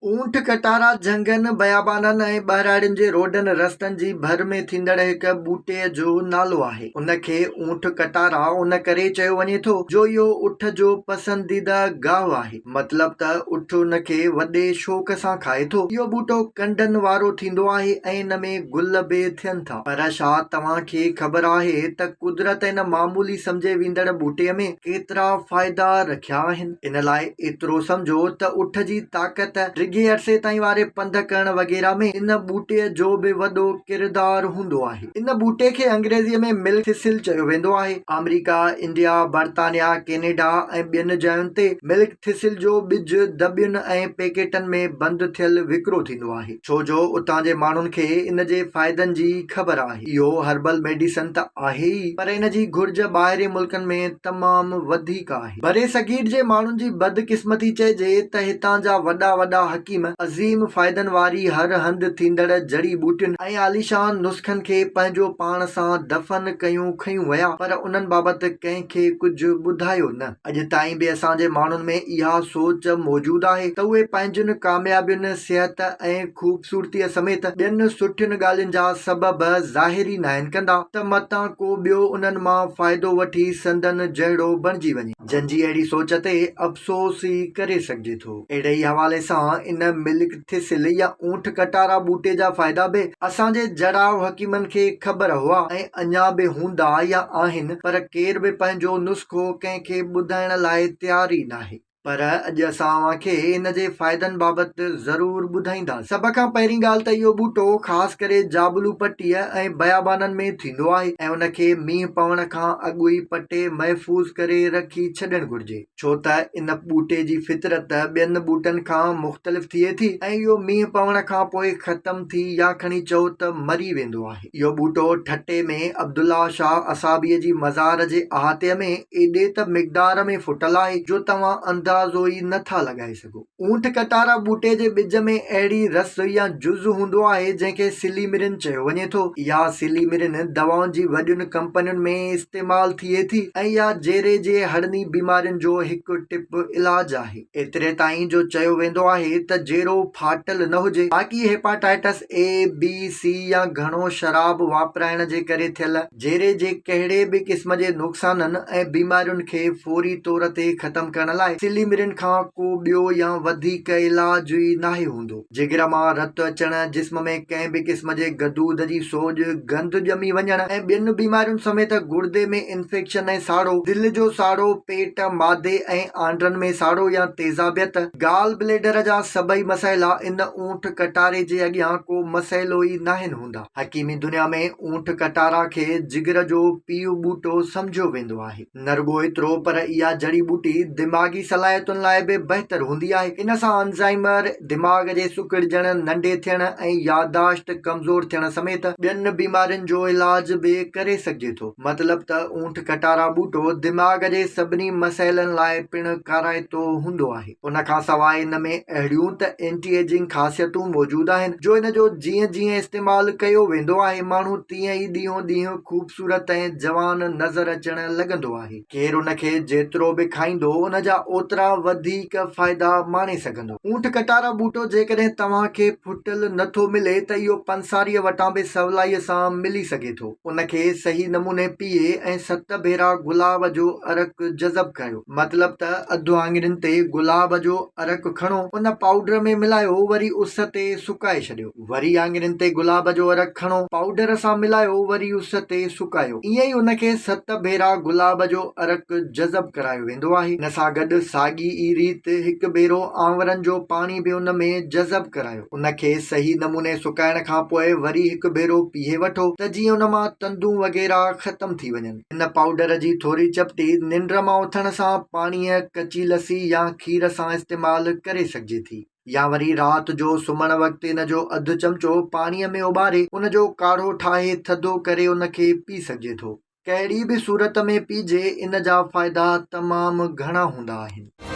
اونٺ ڪٽارا جهنگن، بيابانن ۽ ٻهراڙين جي روڊن رستن جي ڀر ۾ ٿيندڙ هڪ ٻوٽي جو نالو آهي. ان کي اونٺ ڪٽارا ان ڪري چيو وڃي ٿو جو اهو اٺ جو پسنديده گاهه آهي. مطلب ته اٺ ان کي وڏي شوق سان کائي ٿو. اهو ٻوٽو ڪنڊن وارو ٿيندو آهي ۽ ان ۾ گل به ٿين ٿا. پر ڇا توهان کي خبر آهي ته قدرت ان معمولي سمجهي ويندڙ ٻوٽي ۾ ڪيترا فائدا رکيا آهن؟ ان لاء ايترو سمجهو ته اٺ جي طاقت، ڊگهي عرصي تائين واري پنڌ ڪرڻ وغيره ۾ ان ٻوٽي جو به وڏو ڪردار هوندو آهي. ان ٻوٽي کي انگريزيء ۾ ملڪ ٿسل چيو ويندو آهي. آمريڪا، انڊيا، برطانيا، ڪينيڊا ۽ ٻين جاين تي ملڪ ٿسل جو ٻج دٻين ۽ پيڪيٽن ۾ بند ٿيل وڪرو ٿيندو آهي. ڇو جو اتان جي ماڻهن کي ان جي فائدن جي خبر آهي. اهو هربل ميڊيسن ته آهي ئي پر ان جي گهرج ٻاهرين ملڪن ۾ تمام وڌيڪ آهي. برصغير جي ماڻهن جي بدقسمتي چئجي ته هتان جا وڏا وڏا حڪيم عظيم فائدن واري هر هنڌ ٿيندڙ جڙي ٻوٽين ۽ عاليشان نسخن کي پنهنجو پاڻ سان دفن ڪيون کنيون ويا پر انهن بابت ڪنهن کي ڪجهه ٻڌايو نه. اڄ تائين به اسان جي ماڻهن ۾ اها سوچ موجود آهي ته اهي پنهنجين ڪاميابين، صحت ۽ خوبصورتيء سميت ٻين سٺين ڳالهين جا سبب ظاهر ئي ناهن ڪندا ته متان ڪو ٻيو انهن مان فائدو وٺي سندن جهڙو بڻجي وڃي. جن جي اهڙي سوچ تي افسوس ئي ڪري سگهجي ٿو. اهڙي ئي حوالي سان ان ملڪ ٿسل يا اونٺ ڪٽارا ٻوٽي جا فائدا به اسان جي جڙائو حڪيمن کي خبر هئا ۽ اڃا به هوندا يا آهن پر ڪير به پنهنجو نسخو ڪنهن کي ٻڌائڻ لاء تيار ئي ناهي. پر اڄ اسان اوهان کي ان جي فائدن بابت ضرور ٻڌائينداسين. سڀ کان پهرين ڳالهه ته اهو ٻوٽو خاص ڪري جابلو پٽيء ۽ بيابانن ۾ ٿيندو آهي ۽ ان کي مينهن پوڻ کان اڳ ئي پٽي محفوظ ڪري رکي ڇڏڻ گهرجي، ڇو ته ان ٻوٽي جي فطرت ٻين ٻوٽن کان مختلف ٿئي ٿي ۽ اهو مينهن پوڻ کان پوء ختم ٿي يا کڻي چئو ته مري ويندو آهي. اهو ٻوٽو ٺٽي ۾ عبدالله شاهه اصحابيء جي مزار جي احاطي ۾ ايڏي ته مقدار ۾ ڦٽل آهي جو توهان اندازو ئي نه ٿا لڳائي سگهو. اونٺ ڪٽارا ٻوٽي جي ٻج ۾ اهڙي رس يا جز هوندو آهي جنهن کي سليمرين چيو وڃي ٿو. اها سليمرين دوائن جي وڏين ڪمپنين ۾ استعمال ٿئي ٿي ۽ اها جيري جي هڙني بيمارين جو هڪ ٽپ علاج آهي. ايتري تائين جو چيو ويندو آهي ته جيرو ڦاٽل نه هجي، باقي هيپاٽائٽس اي، بي، سي يا گهڻو شراب واپرائڻ جي ڪري ٿيل جيري جي ڪهڙي به قسم جي نقصانن ۽ بيمارين کي فوري طور تي ختم ڪرڻ لاء سليمرين کان ڪو ٻيو يا وڌيڪ علاج ئي ناهي هوندو. جگر مان رت اچڻ، جسم ۾ ڪنهن به قسم جي غدود جي سوڄ، گند ڄمي وڃڻ ۽ ٻين بيمارين سميت گڙدي ۾ انفيڪشن ۽ ساڙو، دل جو ساڙو، پيٽ، معدي ۽ آنڊرن ۾ ساڙو يا تيزابيت، گال بليڊر جا سڀئي مسئلا ان اونٺ ڪٽاري جي اڳيان ڪو مسئلو ئي ناهن هوندا. حڪيمي دنيا ۾ اونٺ ڪٽارا کي جگر جو پيء ٻوٽو سمجهيو ويندو آهي. نه رڳو ايترو پر اها جڙي ٻوٽي دماغي صلاحيتن لاء به بهتر هوندي آهي. ان سان الزائمر، دماغ جي سڪڙجڻ، ننڍي ٿيڻ ۽ يادداشت ڪمزور ٿيڻ سميت ٻين بيمارين جو علاج به ڪري سگهجي ٿو. مطلب ته اونٺ ڪٽارا ٻوٽو دماغ جي سڀني مسئلن لاء پڻ ڪارائتو هوندو آهي. ان کان سواء ان ۾ اهڙيون ته اينٽي ايجنگ خاصيتون موجود آهن جو ان جو جيئن جيئن استعمال ڪيو ويندو آهي ماڻهو تيئن ئي ڏينهون ڏينهن خوبصورت ۽ جوان نظر اچڻ لڳندو آهي. ڪير ان کي جيترو به کائيندو ان جا اوترا وڌيڪ فائدا ماڻي سگهندو. اونٺ ڪٽارا ٻوٽو جيڪڏهن توهان کي ڦٽل نه ٿو ملي ته اهو پنساريء وٽان به سولائيء سان ملي سگهي ٿو. ان کي صحيح نموني پيهي ۽ ست ڀيرا گلاب جو عرق جذب ڪيو. مطلب ته اڌ آڱرين تي گلاب جو عرق کڻو، ان پائوڊر ۾ ملايو، وري اس تي سڪائي ڇڏيو. وري آڱرين تي گلاب جو عرق کڻو، پائوڊر سان ملايو، وري اس تي سڪايو. ائين ئي ان کي ست ڀيرا گلاب جو عرق جذب ڪرايو ويندو آهي. ان سان گڏ ساڳي ئي ريت هڪ ڀيرو آنورن جو پاڻي به ان ۾ جذب ڪرايو. ان کي صحيح نموني سڪائڻ کان پوء وري هڪ ڀيرو پيهي وٺو ته جيئن ان مان تندون وغيره ختم ٿي وڃن. ان پائوڊر جي ٿوري چپٽي ننڊ مان اٿڻ سان پاڻيء، ڪچي لسي يا کير سان استعمال ڪري سگهجي ٿي. يا وري رات جو سمهڻ وقت ان جو اڌ چمچو پاڻيء ۾ اٻاري ان جو ڪاڙهو ٺاهي ٿڌو ڪري ان کي پي سگهجي ٿو. ڪهڙي به صورت ۾ پيئجي ان جا فائدا تمام گهڻا هوندا آهن.